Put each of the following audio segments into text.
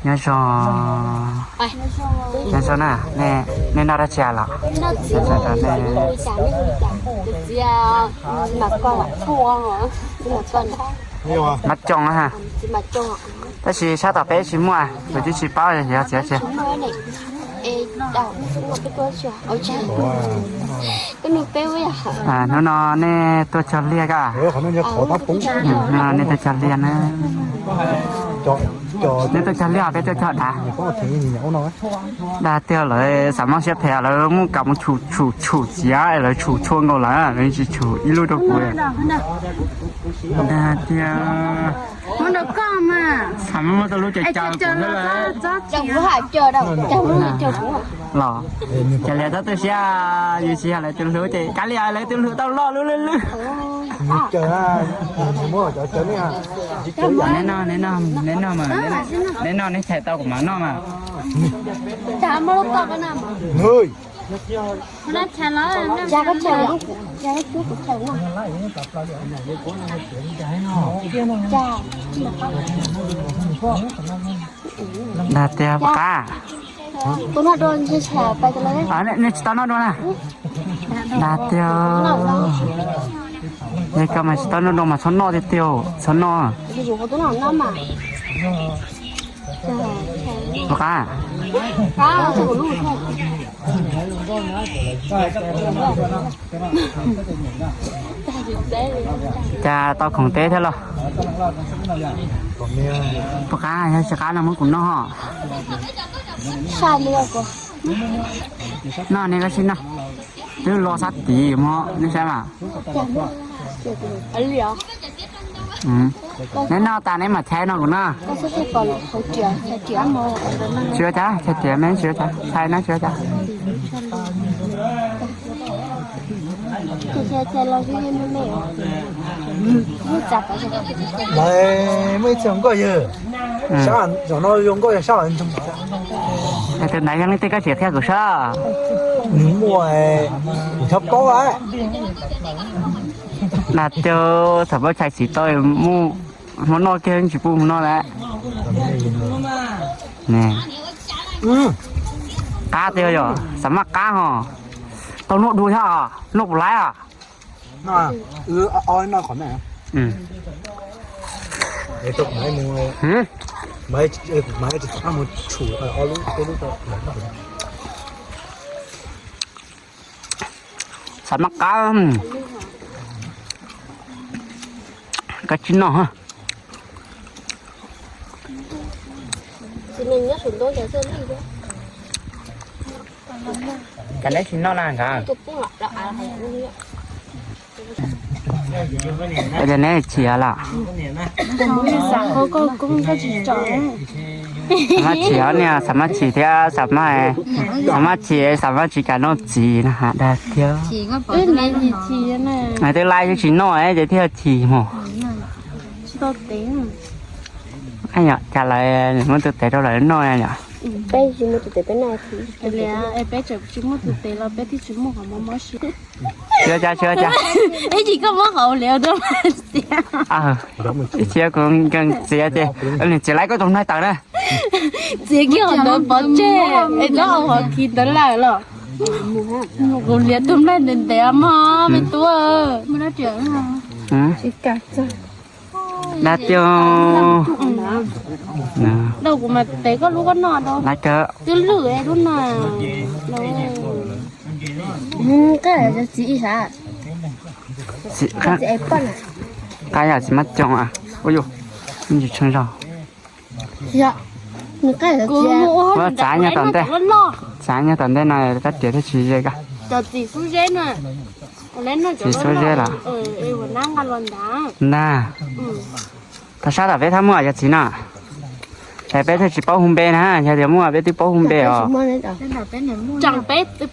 Nyob zoo, nyob zoo na, nej noj dab tsi los? Mab cooj ha. Tab sis sab tom peb tsis muaj, kuv twb tsis paub yog txiv tsi. Hnub no nej tuaj cog liaj ka? Hnub no nej tuaj cog liaj na. Nej tuaj cog liaj, peb tuaj cog dav. Dag tiag, lawv xav mob siab phem, lawv muab kam mus tshum tshum tshum txiav, lawv tshum tshua nkaus lawm, lawv tsis tshum ib lub rau kuv. Dag tiag, xav muab tau lub caws caws kuv thiab lawm. Los, cov liam txhob tu siab, yus tsis yog lawv tus hlub ces kav liam, lawv tus hlub tau loj lub lwj lwj. Neb noj, neb noj, neb noj mas, neb noj neb chais tau kuv mam noj mas. Dag tiag, pom qab. Nej tsis tau noj dua na? Dag tiag. Es koj mas tsis tau noj dua mas txhob noj tiag tiag, txhob noj. Pom qab. Cas tau khoom teb thiab los? Pom qab, yog tsis qab no muab kuv noj. Noj ne, koj sim noj. Twb lo sab tid mog, nej saib mas. Neb noj tas neb mam chais no kuv noj. Tsis ua cas, chais tiav me tsis ua cas, chais no tsis ua cas. Lawv muaj ib txhia zoo nkauj yawg. Sab zaum no zoo nkauj yog sab ntsoog. Tus ntawd yog leej twg koj tsis qhia kuv saib? Nws muaj, kuv tsis paub lawm. Dag tiag, thaum pab chais txiv tau mus, hmo noj kiag tsis pub mus noj lawm. Qab tiag yog xav maj qab hos. Tau noj dua thiab os, noj puas laib os? Xav maj qab, koj tsis noj. Cas neb tsis noj na nkawd? Ua cas neb chim los? Xav maj chim os niam, xav maj chim thiab, xav maj, xav maj chim, xav maj tsis kam noj txiv no ha dag thiab. Twb laib twb tsis noj ces thiaj chim mog. Cas lawv muab tus tes rau lawv noj yom? Peb tsis muaj tus tes, peb noj tsis muaj tus tes los peb thiaj tsis muaj qhov mob mob siab. Tsis ua cas, tsis ua cas. Ib chim koj muab qhov liav rau xiav. Ib chim kuv nkees txiav ces, txiav laib koj tus nplaig tawm na. Txiav kiag qhov ntawd pov tseg es koj qhov khi ntawd lawm los. Kuv liav tus nplaig ntev ntev mog me tub. Dag tiag. Rau kuv mas tes koj lub koj noj rau. Twb lwj lub no. Qab yam tsis maj coom. Ua yus, tsis tshee zog. Txav nyob tom ntej, txav nyob tom ntej no kab tiav thiaj tsis ze koj. Txiv xub zeb los? Ntag. Tau sab tom peb thab muaj yog txiv no. Es peb thiaj tsis paub hu npe na, yog tias muaj peb twb paub hu npe os.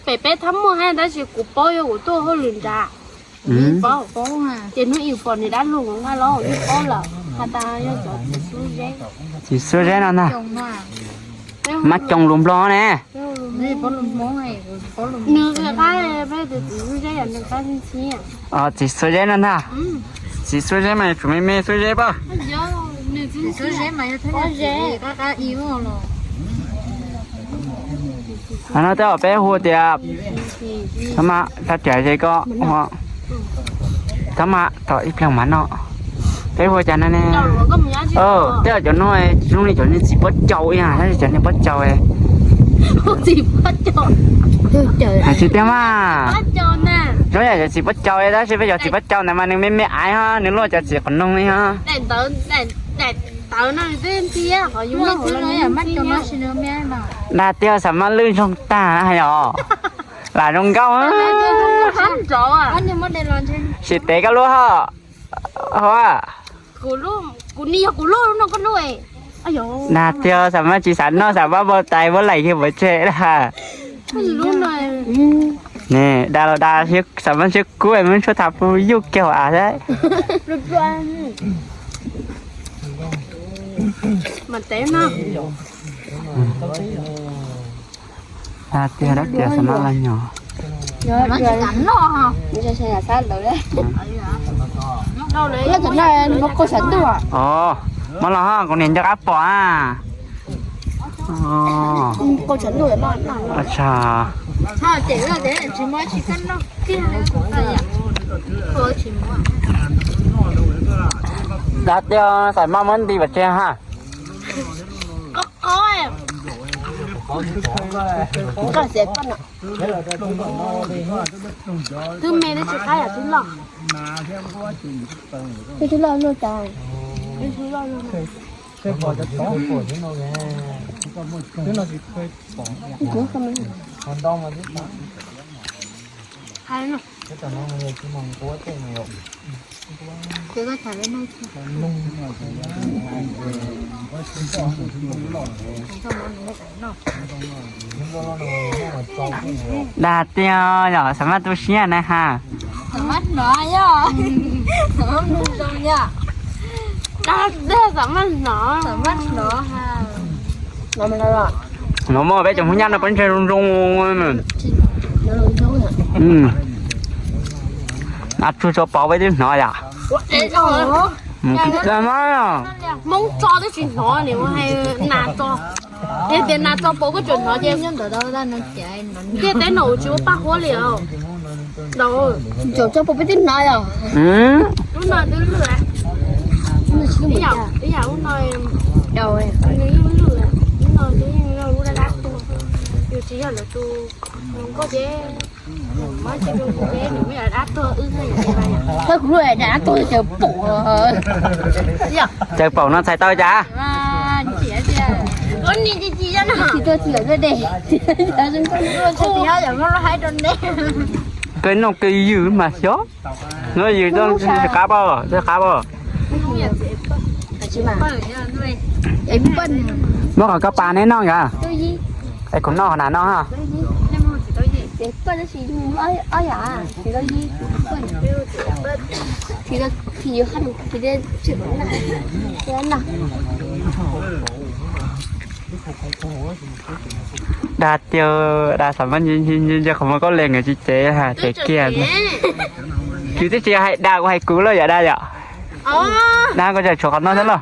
Pem peb thab muaj hab tab sis kuv paub yog kuv tuaj hauj lwm nrad. Paub, ces hnub ib pom nws dab laug nqa los kuv paub lawm, has tas yog cov txiv xub zeb. Txiv xub zeb no ntag. Maj coom lus Nplog ne. Nws qab, peb tus txiv xub zeb yog nws qab ntxhib. Txiv xub zeb no ntag. Txiv xub zeb mas yuav tsum me me xub zeb pab. Qhov no tej zaum peb hu tias, thab mas tag tiam ces koj, thab mas tom ib pliag mas no, peb hu cas no ne? Tej zaum cov no zoo li cov niag txiv pob caus ib yam, tab sis cov niag pob caus hais tsis tiag mas. Zoo yam cov txiv pob caus tab sis peb cov txiv pob caus ntawd mas nws me me aiv ho, nws luaj cov txiv qhov noog li ho. Dag tiag, xav mas lwj ntsoog tag hais os. Lam zoo nkauj. Sim tev koj lub ho. Dag tiag, xav mas tsis xav noj, xav mas npau tais muab laim kiag pov tseg dag. Ne, dag los dag, xav mas siab kub, muab tshuaj thav pub yuj kiag hauv av thiab. Dag tiag, dag tiag, xav mas los nyob. Os, muab los ho, kuv niam nco qab pom a. Dag tiag, xav mas muab nti pov tseg ha. Twb me twb tsis qab yam twb loj. Twb loj luaj cas. Dag tiag yom, xav mas tu siab na ha. Xav mas hnov yom. Xav mas mloog zoo yom. Dag tiag, xav mas hnov. Xav mas hnov ha. Hnov mog, peb cov Hmoob Nyab no peb ntshe zoo zoo. Nas tsuag tso pauv peb twb hnov yom. Hmoob tso twb tsis hnov, nim ua hais nas tso. Yog tias nas tso pauv koj tseem hnov ces ntiaj teb no tsis ua paj huab li os. Tseem tso pauv peb twb hnov yom. Lub no twb lwj, ib yam lub no, nws yeej lwj, lub no yeej lub dab dab tuag, yus tsis yog lawv tus hluas nkauj ces, mas tsis zoo ces nws muab yam dab tuag wb thiab. Thawj kuv lub dab tuag ces pom. Ces pom no txhais tau cas? Koj noj koj ywg mas xyov. Noj ywg tsis qab, tsis qab. Muab qhov koj pas neb noj yom. Es kuv noj qhov na noj. Dag tiag, dag xav mas ntsia qhov muag koj li nkawd tsis cev ha, cev kiag. Kuv twb tsis hais dag, kuv hais kuv lawm yom, dag yom. Dag koj tseem tshuav qhov no thiab los?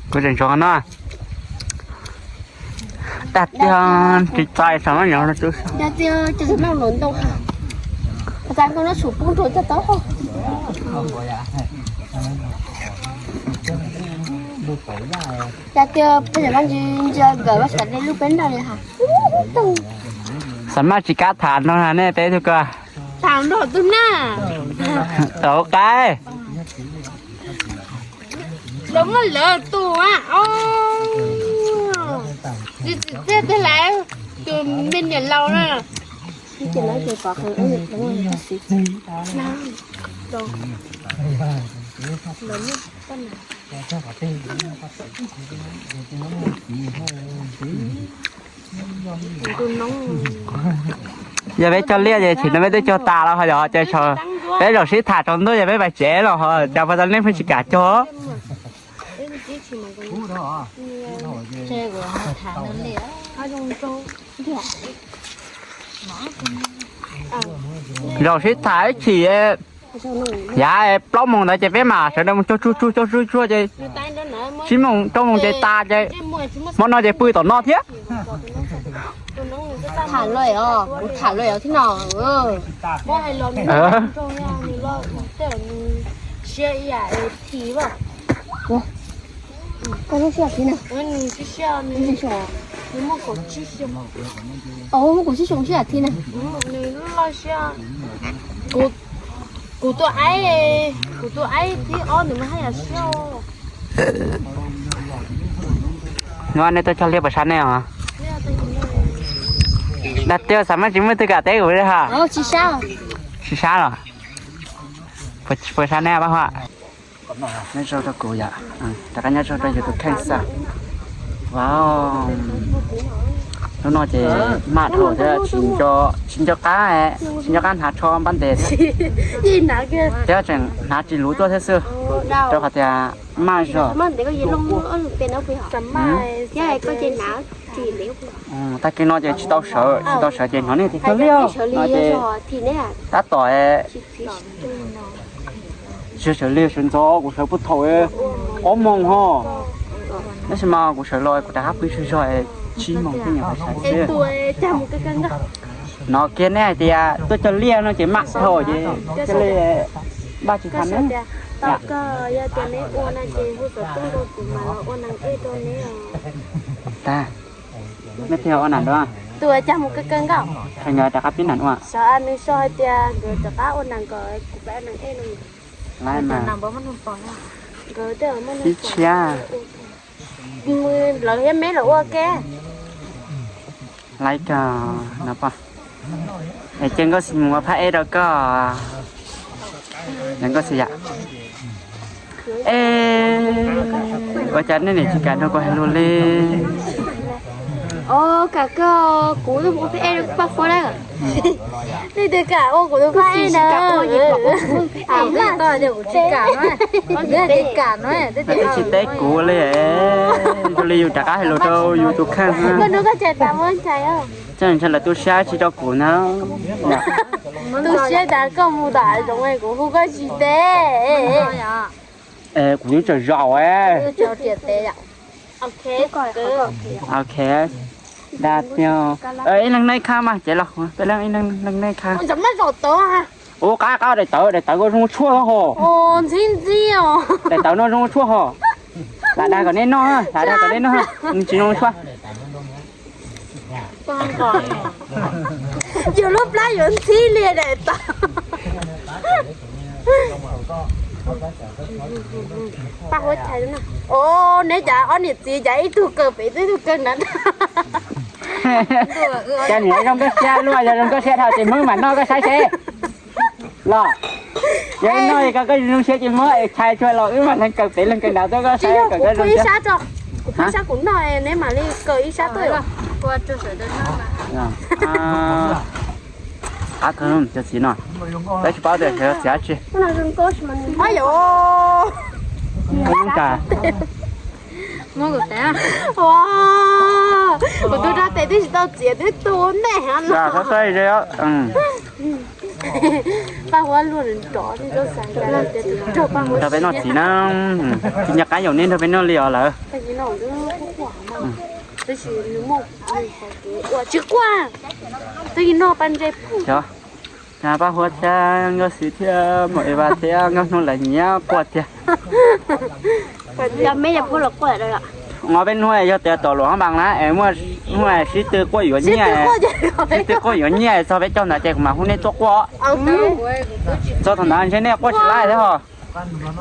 Kuv tseem tshuav qhov no. Dag tiag, tsis txais xav mas nyob. Xav mas tsis kam tham no nej peb tug ko. Tham nrog tus na. Tau qaib. Lawv muaj lawv tus a, txiv txiv txiaj tiag lawm, tus me niam laus na. Yog peb cog liaj ces tsis no peb twb cog tas los ho yog ces peb zaum sib tham tsaus ntuj yog peb pais tsev los ho cas puas tau nej pheej tsis kam cog. Zaum sib tham ib chim. Yav plaub moos ntawd ces peb mam sawv daws mus cog tsuag tsuag cog tsuag tsuag ces tsib moos rau moos ces tas ces hmo no ces pw tom no thiab. Tham lawm os, kuv tham lawm os thiab no. Koj lub sij hawm thiab na. Muaj kaum tsib xyoo sij hawm thiab na. Kuv tus aib, kuv tus aib thib ob nws mas haj yam siab. Nua nej tuaj cog liaj puas sab nej os? Dag tiag xav mas tsis muaj twg kam teb kuv li ha. Tsis sab los? Puas sab nej Paj Huab? Nyob zoo rau kuv yom, rov qab nyob zoo rau yus tus kheej xwb. Wow, hnub no ces maj dhau thiab tsis nco qab, tsis nco qab hnav tsho npab ntes thiab. Thiab tseem hnav tsis luv tuaj thiab xwb, rau qhov tias maj zog. Tag kis no ces tsis tau sawv, tsis tau sawv ces hnov nej tias cog liaj no ces tab tom sawv liaj sawv ntxov, kuv sawv puag thaum ob moos ho, tab sis mas kuv sawv los kuv rov qab pw zog zog, tsib moos thiab nyuam qhuav sawv xwb. Hnov kiag nej hais tias tuaj cog liaj no ces maj dhau ces cog liaj npaj tsis tau ne. Tag, nej thiaj ua nas dua. Tus cas mus kawg kawg nkauj. Qhia nkawd rov qab pib nas ua. Sawv nws so hais tias nkawd rov qab ua nas kom kuv pab nas ej no. Laiv mas ib tshiab. Lawv thiab me los ua ke. Laiv kawg no pom. Es ces Nkauj Xis mus ua phab ej rau koj. Nkauj Xis yam. Es ua cas nej niam tsis kam nrog kuv hais lus li? Os, kam kawg, kuv twb ua phab ej rau Paj Huab na. Nej tias kam ua kuv tus phab ej na. Kuv tsis kam no, kuv tsis kam no. Tsis teb kuv li, zoo li yus rov qab hais lus rau yus tus kheej. Koj nrog koj tseem tas muab chais. Tseem ntshe lawv tu siab tsis rau kuv na. Tu siab tas koj mus tom zoov kuv hu koj tsis teb. Kuv twb tsaug zog. Ok, dag tiag. Ib leeg nej khab mas ces los peb leeg ib leeg nej khab. Ua qab qab daim tawv, daim tawv koj zoo tshuaj ho. Daim tawv no zoo tshuaj ho. Lam dag kom nej noj, lam dag kom nej noj, nws tsis zoo tshuaj. Yus lub plab yuav ntxhib li daim tawv. Paj Huab, os, neb cas ob niam txiv cas ib tug kaw pem ib tug kaw nrad. Cas niam zoo nkauj siab luaj, yog zoo nkauj siab dhau ces muab mam noj koj saib seb. Los, yog noj ko koj zoo siab ces muab es chais tsuag los wb mam leeg kaw pem leeg kaw nrad tuaj koj saib kom koj zoo siab. Kuv pub ib sab kuv noj, neb mam li kaw ib sab tuaj. Qab kawg cov txiv no, peb tsis paub tias sawv txiav tsi. Kuv tus rab tes twb tsis tau txiav twb tu nej no. Paj Huab luag nrov. Nrog peb noj txiv na, tsis nco qab yaum nej nrog peb noj li os lawm. Tsis quaj, twb noj paj ntsej. Paj Huab thiab Nkauj Xis thiab Maum Eva thiab Nkauj Hnub lawv nyiam quaj tiag. Os, peb hnub yog tias tom luam hab npaas na es muaj hnub sib tw quaj yuav nyiaj, sib tw quaj yuav nyiaj txog peb caug ntawd ces kuv mam hu nej tuaj quaj. Txog thaum ntawd ntshe nej quaj tsis laib thiab ho.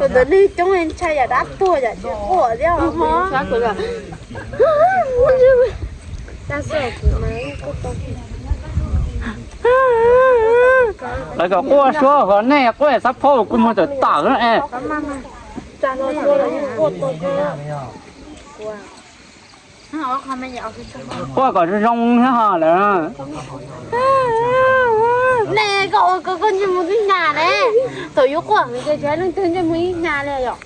Ntawd neeg coob ntshai yam dab tuag yam tsis quaj thiab. Lawv kom quaj suab ho nej quaj xab phob kuj muag tawm tawm na es. Quaj kom zoo thiab ho lawm. Nej koj ua koj ntsej muag twb nyas ne. Thaum yuav quaj ces leej twg ntsej muag ib nyas li yom.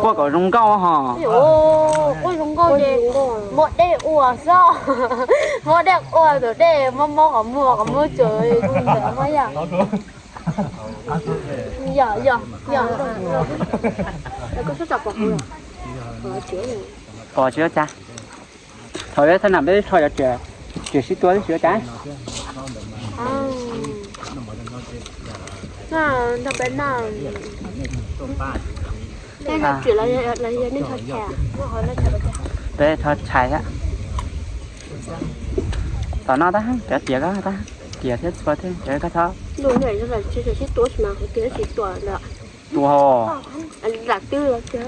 Quaj kom zoo nkauj ho. Quaj zoo nkauj ces muab dej ua xwb. Muab dej ua, tus dej mob mob qhov muag, qhov muag tsuas ntawm muab yom. Yom, yom, yom. Pom tsis ua cas. Thaum ib thaj nam peb rho cov riam, riam sib tua twb tsis ua cas. Peb rho tshais thiab. Tom no tab, cov riam ko tab, riam thiab txhua thiab, cov ko txhob tua.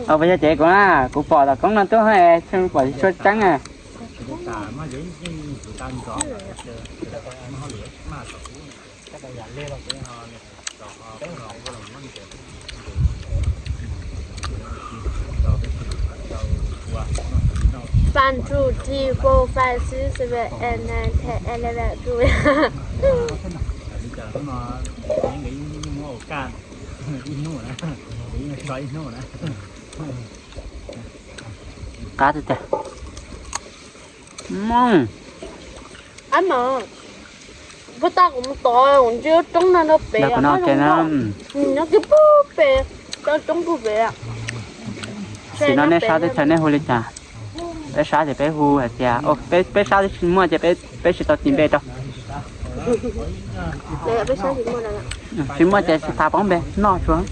Ua yog ces kuv na, kuv pom tom koob no tuaj, pom tsis tshua tseeb na. One, two, three, four, five, six, seven, eight, nine, ten, eleven, twelve. Qab tiag tiag. Puag ta kuv mus tod kuv ntsia roob no rau pem, nyob kiag pug pem, cov roob pug pem. Tam sim no nej sab teb chaws nej hu li cas? Peb sab ces peb hu hais tias, peb sab twb tsis muaj ces peb tsis tau tis npe rau. Tsis muaj ces tsis tas pov npe noj tsuas.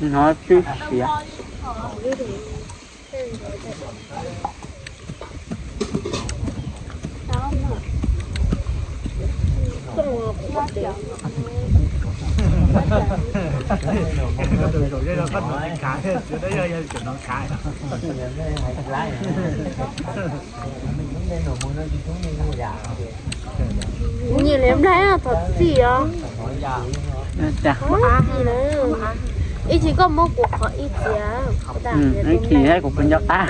Hnov tswb siav. Kuv nyiam li nplej thov txim os. Ib chim koj muab kuv qhov ib txiav. Ib chim thiab kuv puas nco qab.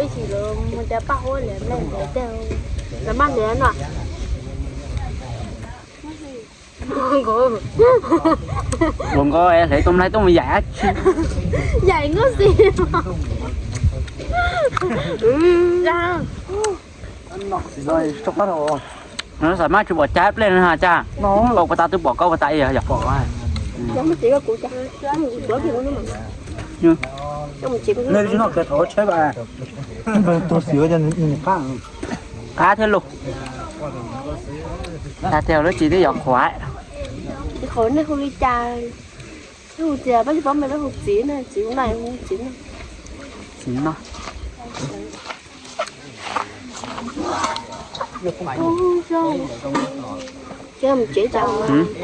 Ib chim lawv mus cov paj huab liam nplej ntiav tej, lawv maj liam no. Ua nkauj hlais tau nplej tuaj mus yaim dab tsi? Yaim nkauj xis. No xav mas tsis pom cab plej no ha cas. Koj puas tas twb pom koj puas tas yog yog. Qab thiab lus. Qab tiag lub tsis twb yog qhuav. Qhov nej hu li cas? Hu tias peb tsis paub npe peb hu txiv na, txiv no hu txiv no. Txiv no. Ces mus tsev cas, tsev cas,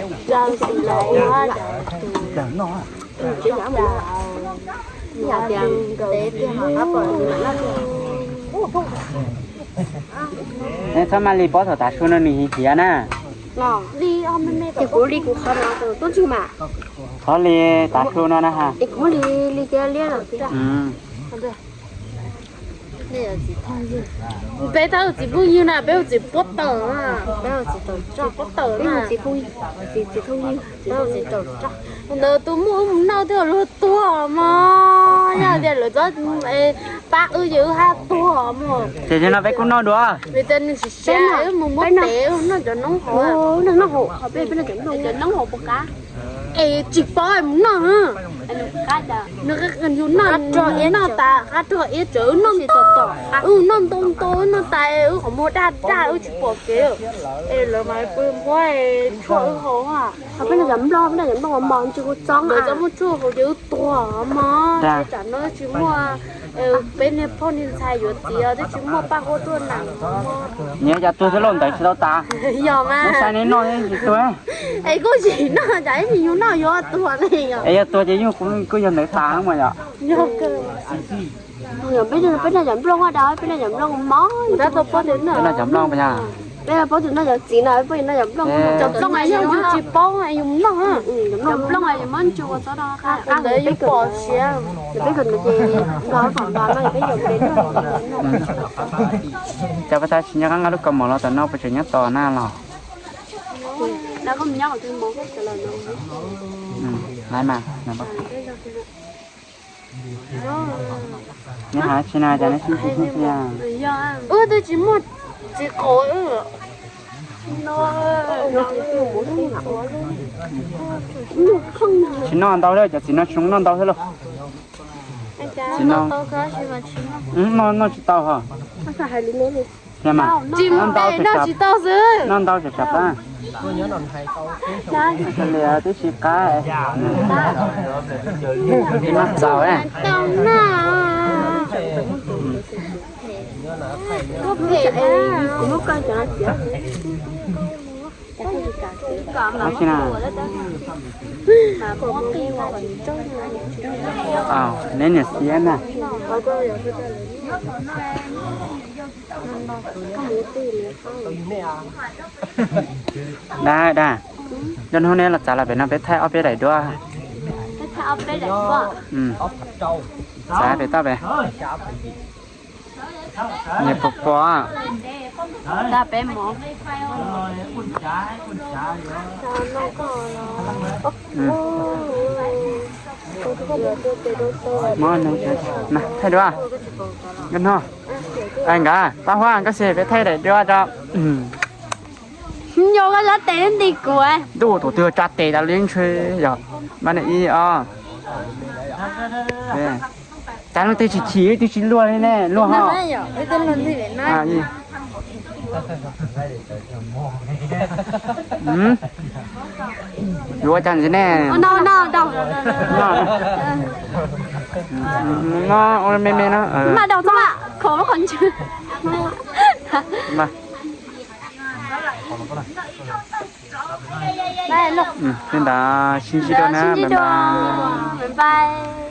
txhob maj li, paub thaum tav su no nws hiv hiav na. Ces kuv li kuv qhov no tub ntsig mas. Qhov li tav su no na ha. Kuv li li cia liab los. Peb tab hu txiv phooj ywg na, peb hu txiv puab tawm na. Peb hu txiv tawm, peb hu txiv phooj ywg, peb hu txiv tawm. Ntawd tus muaj wb mus noj twb luag tuag mog, yog tias lawv txhob pab wb ces wb haj tuag mog. Ces no peb kuj noj dua. Vim tias nws siav siav, wb mus muab tev noj cov noob hauv. Cov noob hauv puas qab? Es tsis paub mus noj. Nws yus noj, noj tas qab rog iab tsaws, wb noj ntau ntau, wb noj tas wb qhov muag daj daj wb tsis pom kev. Es lawv mas muab tshuaj wb haus. Peb noj cov nplooj, peb noj cov nplooj mos mos tsis hu txob, lawv txhob muab tshuaj haus ces wb tuag mog. Tam no tsis muaj, peb niag phauj niag ntxhais yuav txiv twb tsis muaj paj huab tuaj nees. Nyias cov tuag xwb lauj, ntawd tsis tau tas. Yog mas. Neb saib neb noj tsis tuag. Es kuj tsis noj, cas ib tsis yus noj yuav tuag ne yom. Es yog tuag ces yus kuj yog ntawd tas mas yom. Peb noj cov nplooj, peb noj cov nplooj mos. Peb noj cov nplooj pas yog. Peb paub tus noj cov txiv no, peb paub yus noj cov nplooj. Cov nplooj yog yus tsis paub yus noj. Cov nplooj yus muab ntsu ua txob rau qab ntawd yus pom siav. Peb kom ntawd ces nrog pom nrog no peb yuav peb noj. Cas peb tab sis nyob qab nqa lub kaus mom los tom no puas tseem nyob tos na los? Laiv mas. Neb hais tsi na, cas neb sib tsis sib txia? Wb twb tsis muaj txiv qaub. Tsis noj ntau thiab, cov txiv no tsis zoo noj ntau thiab lauj. Txiv no noj, noj tsis tau hos. Tsis mas, noj ntau, noj tsis tau xwb, noj ntau tsam tsam plab. Li tib si qab, noj txaus. Neb niam xiab na. Dag dag, nco hnub neb los txav los pem no peb thaij ob peb daim duab. Txav pem toj pem. Niam puas pom? Muab thaij duab. Nkawd no, nkawd pab huab nkawd xij peb thaij daim duab tso. Nco koj tsa tes nti kuv. Ntuj, tus twg tsa tes tas li ntshe yog npab ib os. Cas leej twg tsis chim, leej twg tsis luag li ne, luag ho. Yuav ua cas ntxiv ne? No, me me no. Li ntawd sib ntsib dua na, bye bye.